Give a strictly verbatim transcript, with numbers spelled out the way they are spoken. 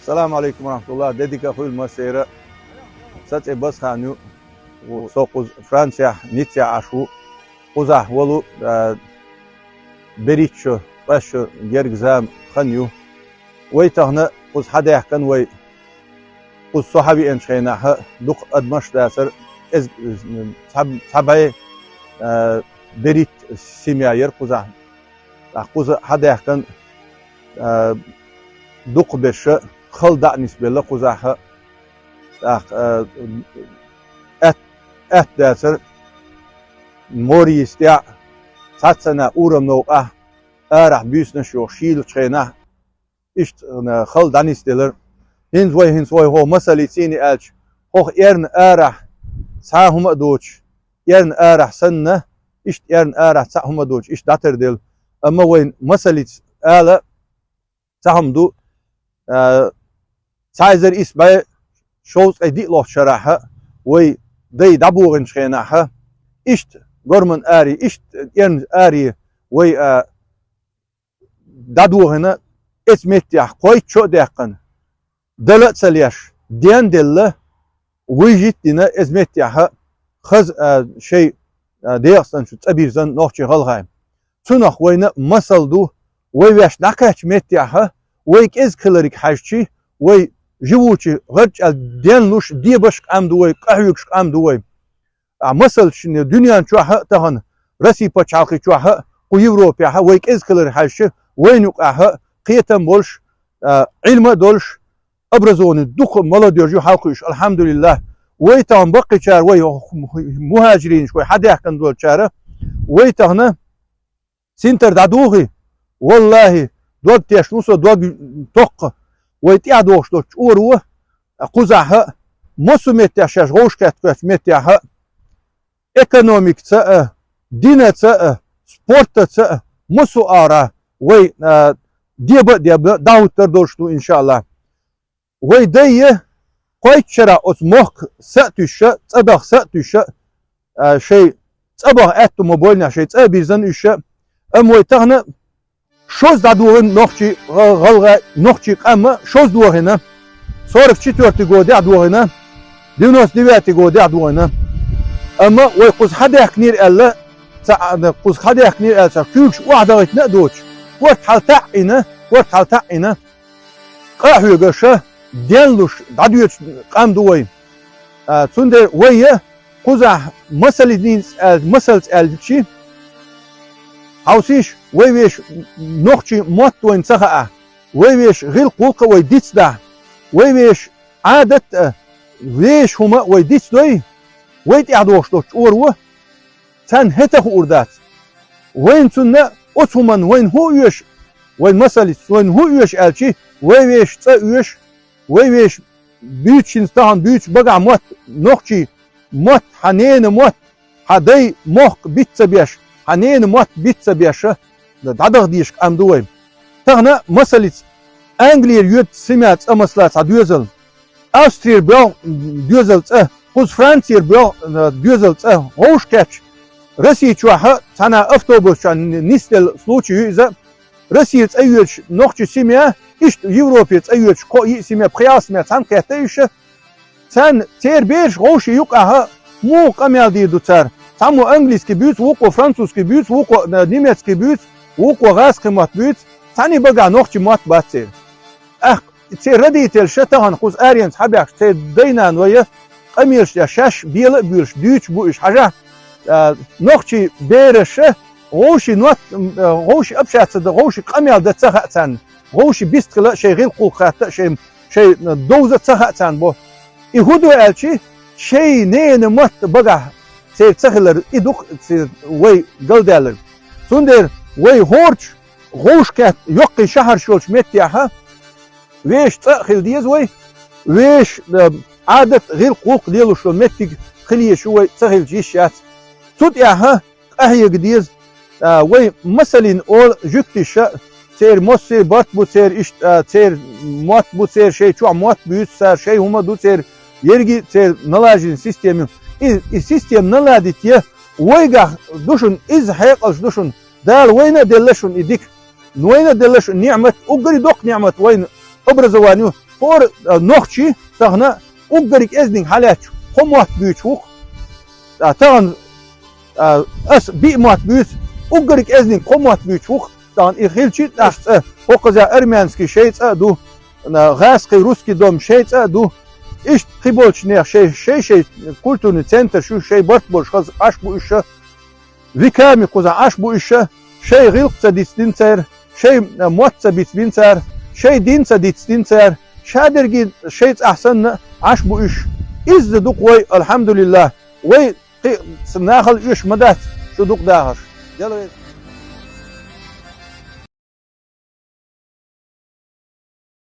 Салам алейкум ва рахматуллах. Де дика хуьлда массеран. Са цӀи Базхан ю. Со кхуза Францехь, Ниццехь Ӏаш ву. Кхузахь волу, а, берхӀитта шо, ткъа шо герга зама хан ю. Вай тахана кхуза хьадаьхкина вай. Кхуза со хьавеанчу хенахь дукха адамаш дацара, эз-, цхьа, цхьа бӀе, а, берхӀитта семья яра кхузахь. ТӀаккха кхуза хьадаьхкина, а, дукха берш хала дӀа а нисбелла кхузахь. ТӀаккха, а, атта, атта дацара, море йистехь, цхьаццанхьа урам новкъахь, арахь буьйсанаш йохуш шийлачу хенахь, иштта, а, хала дӀанисделира. ХӀинца вай, хӀинца вай хӀокху масаллица аьлча, хӀокху эрна арахь цхьа а хӀума а доцуш, эрна арахь санна, иштта эрна арахь цхьа а хӀума а доцуш, иштта дӀатарделла. Амма вайн масаллица ала цхьа хӀума ду, а, цхьа эзар исс бӀе шовзткъе диъ лохучу шарахь вай дай дӀабохийначу хенахь, иштта горман аре, иштта эрна аре вай, а, дӀадохийна, эцу меттехь кхойтта шо а даьккхина, дала а ца леш, ден а делла, вуьйжийта а дина, эцу меттехь хаза, а, шайн, а, декъастанчу цӀа бирзина нохчий, гӀалгӀай. Цунах вайна масал ду, вай ваьш дӀакхаьччу меттехь, вай кӀезиг хилариг хьаьжчи, вай живучи гӀарчӀал денлуш, дебаш къам ду вай, къахьоьгуш къам ду вай. А масалчу дуьнен чохь а тахана, Россия пачхьалкхе чохь а, кху Европехь а вай кӀезиг хилар хьаьжча, вайна юкъахь а кхетам болуш, а, Ӏилма а долуш, образованный дукха молодёжь ю хьалкхуьуш, алхьамдулиллах. Вай тахана баккхийчара, вай мухӀажиринаш, вай хьадаьхкина долчара, вай тахана синтар дӀадухий, валлахӀи, дог тешна ву со, дог токкха, вай тӀаьхьадохуш долчу чӀоро, кхузахь а, массо а меттехь шаьш вовшахкхетта кхоьттучу меттехь а, экономикаца а, динаца а, спортаца а, массо а агӀора вай, а, деба а дебна, дӀахӀуттур долуш ду, иншааллах. Вай дай а кхойтта шарахь оцу мохк са а туьйсуш, цӀа даха са а туьйсуш, а, шайн цӀа баха аьтто ма бойла, шайн цӀа а бирзина уьш, амма вай тахана шозза дӀадохийна нохчий, гӀа-, гӀалгӀай, нохчий къам а шозза дохийна, сорок четвёртый годехь дохийна, девяносто девятый годехь дохийна. Амма вай кхуза хьадаьхкинера аьлла, ца, кхуза хьадаьхкинера аьлла, ца куьйгаш охьадахийтина а доцуш, корта хьалатаӀийна, корта хьалатаӀийна, къа а хьоьгуш, денлуш, дӀадоьдуш къам ду вай. А, цундела вай а кхузахь масаллица аьлла, масалца аьлчи, хьовсийша, вай вешан нохчийн мотт вайна ца хаахь, вай вешан гӀиллакх-гӀуллакх а вай дицдахь, вай вешан Ӏадат а, вешан хӀума а вай дицдой, вай тӀаьхьадохуш долчу чӀоро царна хӀета хуур дац. Вайна цунна оцу хӀуманна вайна хӀун оьшу, вайн масаллица вайна хӀун оьшу аьлчи, вай вешан цӀа оьшу, вай вешан буьйцуш, хӀинца тахана буьйцуш багахь мотт, нохчийн мотт, хьан ненан мотт, хьан дай мохк биц ца беш, хьан ненан мотт биц ца беш, дӀадаха дезаш къам ду вай. Тахана, масаллица, Англера йоьду семья цӀа, масала, цхьа доьзал, Австрера боьлху доьзал цӀа, кхуза Францера боьлху, э, доьзал цӀа, вовшахкхетча, Россия чохь а цхьана автобус чохь н-, нисделла случай ю иза. Россера цӀа йоьдуш нохчи семья, иштта Европера цӀа йоьдуш кхо-йиъ семья, пхи-ялх семья цхьаьна кхетта уьш. Царна, церан бераш вовшийн юкъахь а муха къамел дийр ду цара? Цхьаммо английский буьйцу, вукхо французский буьйцу, вукхо, э, немецкий буьйцу, вукхо гӀазкхийн мотт буьйцу, цхьаьний багахь нохчийн мотт бац церан. ТӀаккха церан родительша тахана кхуза аренца хьабаьхкича, церан дай-нана вай къамелаш деш, шаьш бела а буьйлуш, дуьйцуш бу уьш, хьажахь, а, нохчийн бераша вовшийн мотт, м, а, вовшийн общаться дан, вовшийн къамел дан ца хаьа царна, вовшийн бистхила а, шайн гӀиллакх-гӀуллакх хатта а, шайн, шайн, а, довза а ца хаьа царна бо. И хӀун ду аьлчи, шайн ненан мотт багахь церан ца хилар, и ду-кх церан вай галдаьлларг. Цундела вай хӀорш вовшахкхетта йоккхий шахьарш йолчу меттехь а, вешан цӀа а хила деза вай, вешан, а, Ӏадат, гӀиллакх-гӀуллакх лелош йолу меттиг хила езаш ю вай, ца хилча йиш яц. Цу тӀехь а къахьега деза, а, вай масаллина олу жуьгтиша, церан массо а барт бу церан, иштта, а, церан мотт бу церан, шайн чохь мотт буьйцу цара, шайн хӀума ду церан, ерриге а церан налаженный система ю. И, и система наладить е, вайгахь ду шуна, иза хьекъалш ду шуна, Дала вайна а делла шуна и дика, вайна а делла шуна ниъмат, уггаре доккха ниъмат вайна образовани ю. ХӀора, а, нохчий тахана уггаре эзниг хьалаьцача кхо мотт буьйцуш ву-кх. А, тахана, а, ас биъ мотт буьйцу, уггаре эзниг кхо мотт буьйцуш ву-кх. Тахана и хилчий тӀаккха цӀа, хӀокхуза армянский шай цӀа а ду, на, гӀазкхий русский дом шай цӀа а ду. Иштта кхыболчу нехан шай, шай-шай культурный центраш ю, шай барт болуш хаза Ӏаш бу уьш. Веками кхузахь Ӏаш бу уьш, шайн гӀиллакх ца дицдина цара, шайн, а, мотт ца бицбина цара, шайн дин ца дицдина цара, шадерриге шайн цӀахь санна Ӏаш бу уьш. Изза ду-кх вай, алхьамдулиллахӀ. Вай кхин а нахала оьшуш ма дац шу дукха дахарш. Дела веза.